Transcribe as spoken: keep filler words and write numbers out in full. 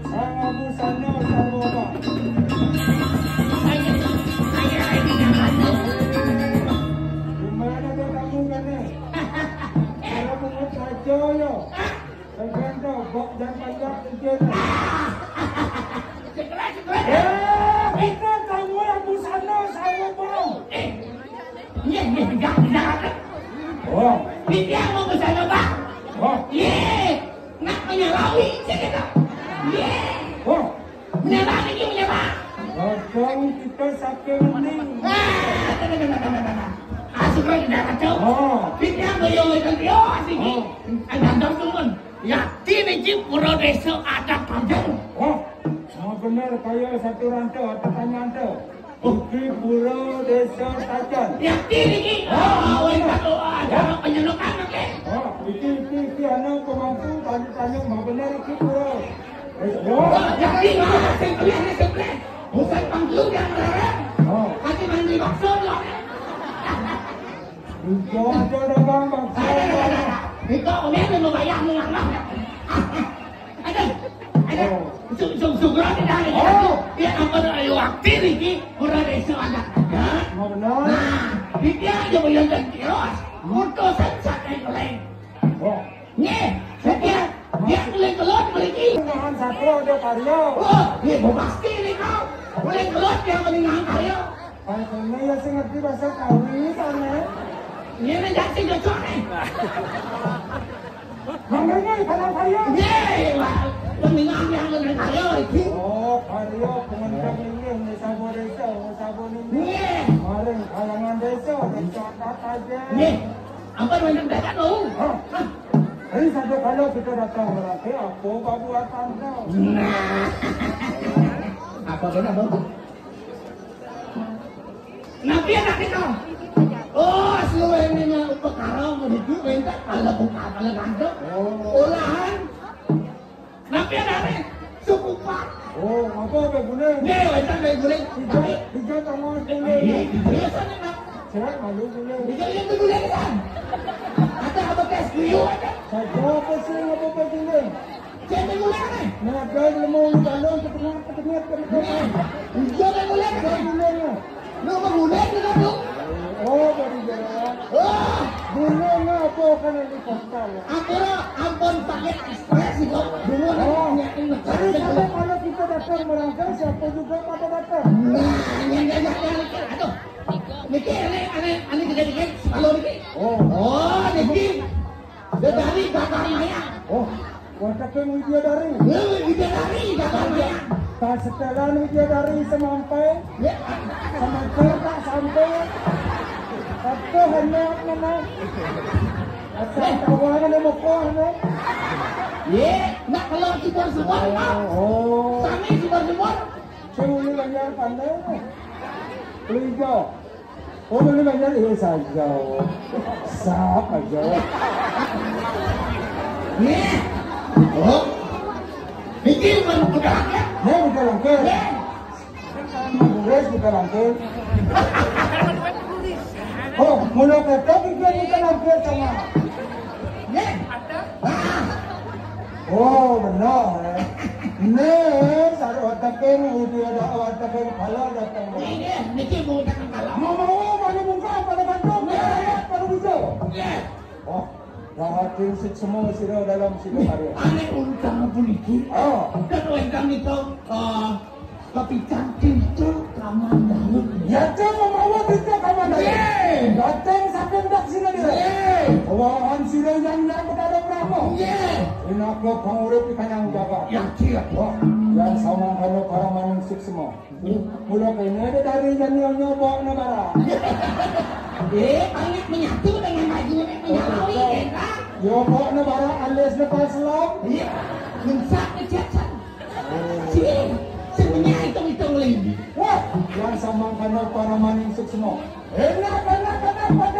Sama busana, sama apa? Di mana kau kamu kan, eh? Kalau pungut saja, ya. Tergantung, bok dan banyak kerjanya. Eh, kita kamu yang busana, sama apa? Iya, iya, enggak, enggak. Oh. Dia mau ke sana, Pak. Oh. Iya. Nak menyalawi, cek itu. Iya. Oh. Menyalawi, dia menyalawi. Kadang kita sakit mending. Ah, tidak, tidak, tidak, tidak, tidak. Ah, suka tidak kacau. Oh. Dia mau yang itu, dia sih. Oh. Ada dong, teman. Yakti niki pura desa adat Tajan. Oh, mau bener kaya satu rantau atau tanya rantau. Iki pura desa Tajan. Yakti niki. Oh, oh, oh, oh, ada penyelukan, oke. Oh, iki, iki, iki, anu, pemangku, tanya, tanya, mau bener iki pura. Eh, oh. Oh, yakti, mana sing kelih, sing kelih. Bukan panggung yang melarang. Oh. Hati mandi maksud, loh. Ijo aja dah, Bang, Bang. Ada, ada, ada, ada. Iko, ini ada mau bayar, mau nggak, Bang? Ada, ada. Oh. Su-, su-, Sugro tidak ada. Oh. Dia apa tuh, ayo waktu ini, kurang desa ada. Ya. Mau benar. Nah, dia aja bayar dan kios. Putusan sate goreng. Oh. Nih, setia. Dia kulit telur beli. Tangan satu ada karya. Oh, dia mau pasti nih kau. Kulit telur dia mendingan karya. Pancene ya sing ngerti bahasa Kawi, sana. Iya, nek sing cocok, nih. Ngomongnya kalau saya. Iya, iya, Pak. Mendingan yang lebih kaya, iki. Oh, karya pengendang ini, ini sabo desa, ini sabo ini. Iya. Kemarin kalangan desa, desa adat aja. Iya. Apa yang datang, oh? Hah? Hah? Ini saja kalau kita datang berarti apa buatan kau? Nah. Apa kena, Bang? Napi anak kita? Oh, seluruh ini mah perkara mau ditu, minta kalau buka, kalau gantung. Oh. Olahan. Napi anak ini? Suku Pak. Oh, apa, apa guling? Nih, minta kayak guling. Tiga, tiga sama guling. Iya, iya, sana, Pak. Saya malu guling. Tiga, iya, itu guling, kan? Ada apa, tes kuyu aja? Saya jawab, apa sih, apa, apa guling? Siapa yang mulai, nih? Nah, dia ilmu lu balon, kepengat, kepengat, kepengat. Iya, yang mulai, dia mulai, ya. Lu mau mulai, lu kan, lu? Oh, dari jalan. Oh. Dulu nggak apa kan yang di postal, ya? Akhirnya, ampun, pakai ekspres, kok. Dulu kan, oh, nyatain tapi, tapi kalau kita datang merangkang, siapa juga pada datang? Nah, yang, yang, yang, yang, aduh. Niki, aneh, aneh, aneh, dikit-dikit, kalau niki. Oh. Oh, niki. Dia dari Gagang Maya. Oh, warteg Widya Dari. Ya, Widya Dari, Gagang Maya. Tak setelan Widya Dari semampai. Ya. Sama tak sampai. Satu hanya menang. Asal tawa kan mau kau, no? Ye, nak kalau kita semua, no? Oh. Kami semua semua. Saya boleh belajar pandai. Beli hijau. Oh, boleh belajar, eh, saja. Sap aja. Nih. Oh. Ini baru budak ya? Nih, budak langkir. Nih. Budak, budak langkir. Oh, mula kata juga budak langkir sama. Nih. Ah. Oh, benar, eh. Nih, saru warteg, udah ada warteg, kalau datang. Ini, niki mau datang kalau. Mau, mau, pada muka, pada kantong, pada, pada hijau. Yé. Oh, rahatin suksma sira dalam sida karya. Ané urusan puniki. Oh. Kan wénten nika, eh, kapican kintu Kamandanu. Yata mamawa kita Kamandanu. Yé. Dateng saking daksina dira. Yé. Wahan sira Hyang Hyang Betara Brahma. Yé. Pinaka pangurip ing kahyangan jagat. Yé, siap. Wah, yan samangkana paramaning suksma. Mula kéné ada dari jani nyoba na bara. Eh, banyak menyatu dengan baju nek menyalawi, ya kan? Nyoba na bara alis na paselem. Iya, ngensak ke jajan. Sini, semuanya hitung-hitung lagi. Wah, yan samangkana paramaning suksma. Enak, enak, enak, enak.